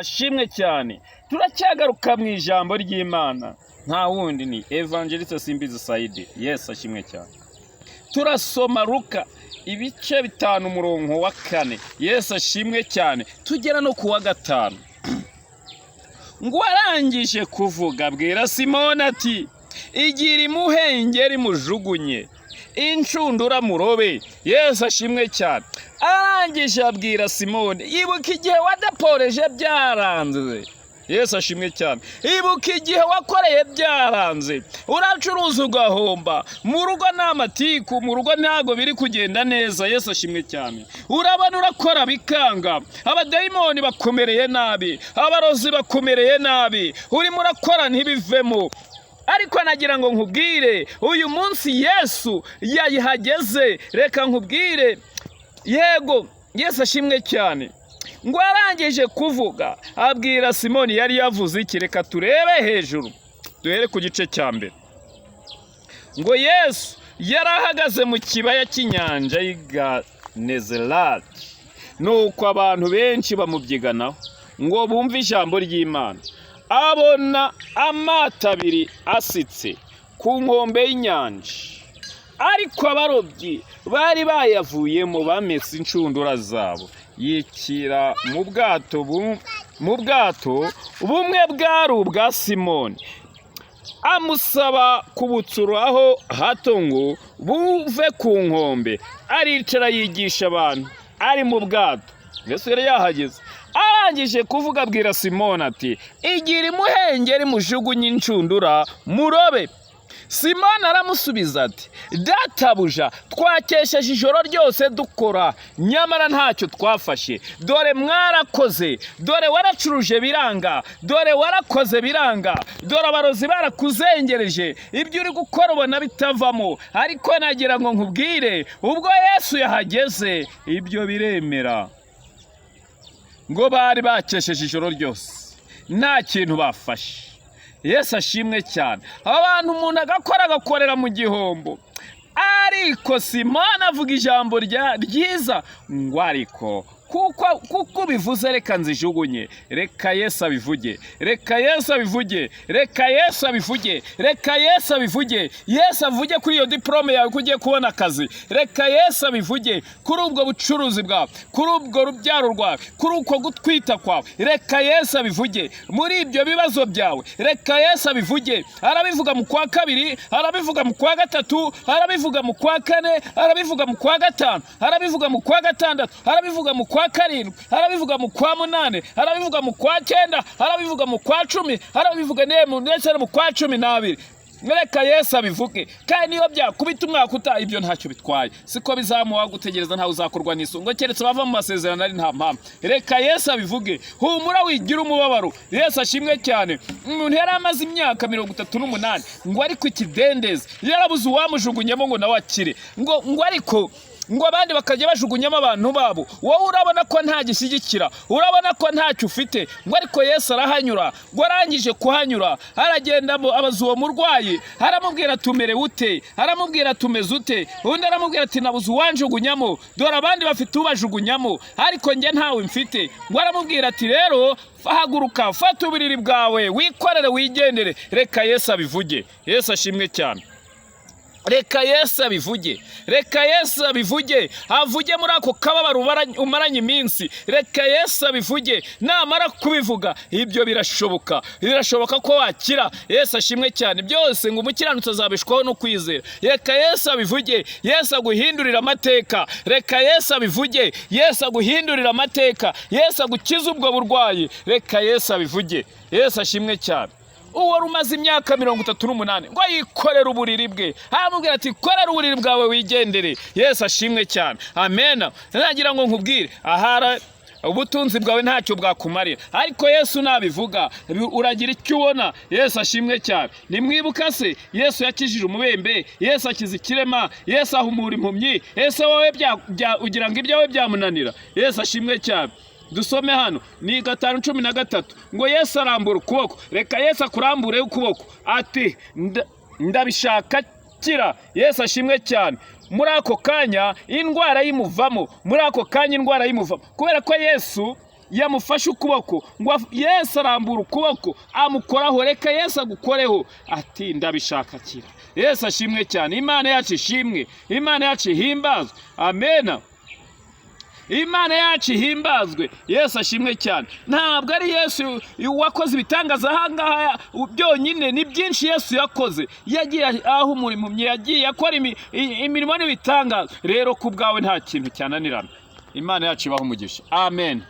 Ashimwe cyane. Turacyagaruka mu ijambo ry'Imana, nta wundi ni Evangeliste Simbizi Saidi. Yesu ashimwe cyane. Turasoma Luka ibice 5, umurongo wa 4. Yesu ashimwe cyane. Tugera no ku wa 5. Ngo arangije kuvuga, abwira Simoni ati: "Igira imuhengeri, mujugunye inshundura murobe." Yesu ashimwe cyane. Arangije abwira Simoni: "Ibuka igihe wadaporeje byaranze." Yesu ashimwe cyane. Ibuka igihe wakoreye byaranze, uracuruza ugahomba, mu rugo ni amatiku, mu rugo ntabwo biri kugenda neza. Yesu ashimwe cyane. Urabona urakora bikanga, abadayimoni bakumereye nabi, abarozi bakumereye nabi, urimo urakora ntibivemo. Ariko nagira ngo nkubwire, uyu munsi Yesu yayihageze. Reka nkubwire, yego, Yesu ashimwe cyane. Ngo arangije kuvuga, abwira Simoni. Yari yavuze iki? Reka turebe hejuru, duhere ku gice cya 1. Ngo Yesu yari ahagaze mu kibaya cy'inyanja y'i Genezareti, nuko abantu benshi bamubyiganaho ngo bumve ijambo ry'Imana. Abona amato abiri asitse ku nkombe y'inyanja, ariko abarobyi bari bayavuyemo bamesa inshundura zabo. Yikira mu bwato bumwe bwari ubwa Simoni, amusaba kubutsuraho hato ngo buve ku nkombe. Aricara yigisha abantu ari mu bwato. Yesu yari yahageze. Arangije kuvuga, abwira Simoni ati: "Igira imuhengeri, mujugunye inshundura murobe." Simoni aramusubiza ati: "Databuja, twakesheje ijoro ryose dukora, nyamara ntacyo twafashe." Dore mwarakoze, dore waracuruje biranga, dore warakoze biranga, dore abarozi barakuzengereje, ibyo uri gukora ubona bitavamo. Ariko nagira ngo nkubwire, ubwo Yesu yahageze ibyo biremera. Ngo bari bakesheje ijoro ryose nta kintu bafashe. Yesu ashimwe cyane. Abantu umuntu agakora, agakorera mu gihombo, ariko Simoni avuga ijambo ryiza ngo: "Ariko kuko ubivuze, reka nzijugunye." Reka Yesu abivuge, reka Yesu abivuge, reka Yesu abivuge, reka Yesu abivuge. Yesu avuge kuri iyo diporome yawe ko ugiye kubona akazi. Reka Yesu abivuge kuri ubwo bucuruzi bwawe, kuri ubwo rubyaro rwawe, kuri uko gutwita kwawe. Reka Yesu abivuge muri ibyo bibazo byawe. Reka Yesu abivuge. Arabivuga mu kwa 2, arabivuga mu kwa 3, arabivuga mu kwa 4, arabivuga mu kwa 5, arabivuga mu kwa 6, arabivuga mu kwa 7, arabivuga mu kwa 8, arabivuga mu kwa 9, arabivuga mu kwa 10, arabivuga ndetse no mu kwa 12. Reka Yesu abivuge. Kandi niyo byakubita umwaka utaha, ibyo ntacyo bitwaye, siko bizamuha gutegereza. Ntawe uzakorwa n'isonga keretse bava mu masezerano ari nta mpamvu. Reka Yesu abivuge. Humura, wigira umubabaro. Yesu ashimwe cyane. Umuntu yari amaze imyaka 38 ngo ari ku kidendezi, yarabuze uwamujugunyamo ngo nawe akire, ngo ariko ngo abandi bakajya bajugunyamo abantu babo. Wowe urabona ko nta gishyigikira, urabona ko ntacyo ufite. Ngo ariko Yesu arahanyura. Ngo arangije kuhanyura, aragenda abaza uwo murwayi, aramubwira: "Tumerewe ute?" Aramubwira: "Tumeze ute?" Undi aramubwira ati: "Nabuze uwanjugunyamo, dore abandi bafite ubajugunyamo, ariko njye ntawe mfite." Ngo aramubwira ati: "Rero haguruka, fata uburiri bwawe, wikorere, wigendere." Reka Yesu abivuge. Yesu ashimwe cyane. Reka Yesu abivuge, reka Yesu abivuge, avuge muri ako kababaro umaranye iminsi. Reka Yesu abivuge. Namara kubivuga, ibyo birashoboka, birashoboka ko wakira. Yesu ashimwe cyane. Byose ngo umukiranutsi azabeshwaho no kwizera. Reka Yesu abivuge, Yesu aguhindurira amateka. Reka Yesu abivuge, Yesu aguhindurira amateka, Yesu agukize ubwo burwayi. Reka Yesu abivuge. Yesu ashimwe cyane. Uwo wari umaze imyaka 38 ngo yikorere uburiri bwe, aramubwira ati: "Korera uburiri bwawe wigendere." Yesu ashimwe cyane. Amena. Nagira ngo nkubwire, ahara ubutunzi bwawe ntacyo bwakumarira, ariko Yesu nabivuga uragira icyo ubona. Yesu ashimwe cyane. Nimwibuka se Yesu yakijije umubembe, Yesu akiza ikirema, Yesu ahumura impumyi. Ese wowe ugira ngo ibyawe byamunanira? Yesu ashimwe cyane. Dusome hano ni 5:13. Ngo Yesu arambura ukuboko. Reka Yesu akurambureho ukuboko, ati: "Ndabishaka, kira." Yesu ashimwe cyane. Muri ako kanya indwara yimuvamo, muri ako kanya indwara yimuvamo, kubera ko Yesu Yamufashe ukuboko ngo Yesu arambura ukuboko amukoraho. Reka Yesu agukoreho, ati: "Ndabishaka, kira." Yesu ashimwe cyane. Imana yacu ishimwe, Imana yacu ihimbazwe. Amena. Imana yacu ihimbazwe. Yesu ashimwe cyane. Ntabwo ari Yesu wakoze ibitangaza ahangaha byonyine, ni byinshi Yesu yakoze. Yagiye aho umurimo, yagiye akora imirimo n'ibitangaza. Rero ku bwawe nta kintu cyananirana. Imana yacu ibaha umugisha. Amen.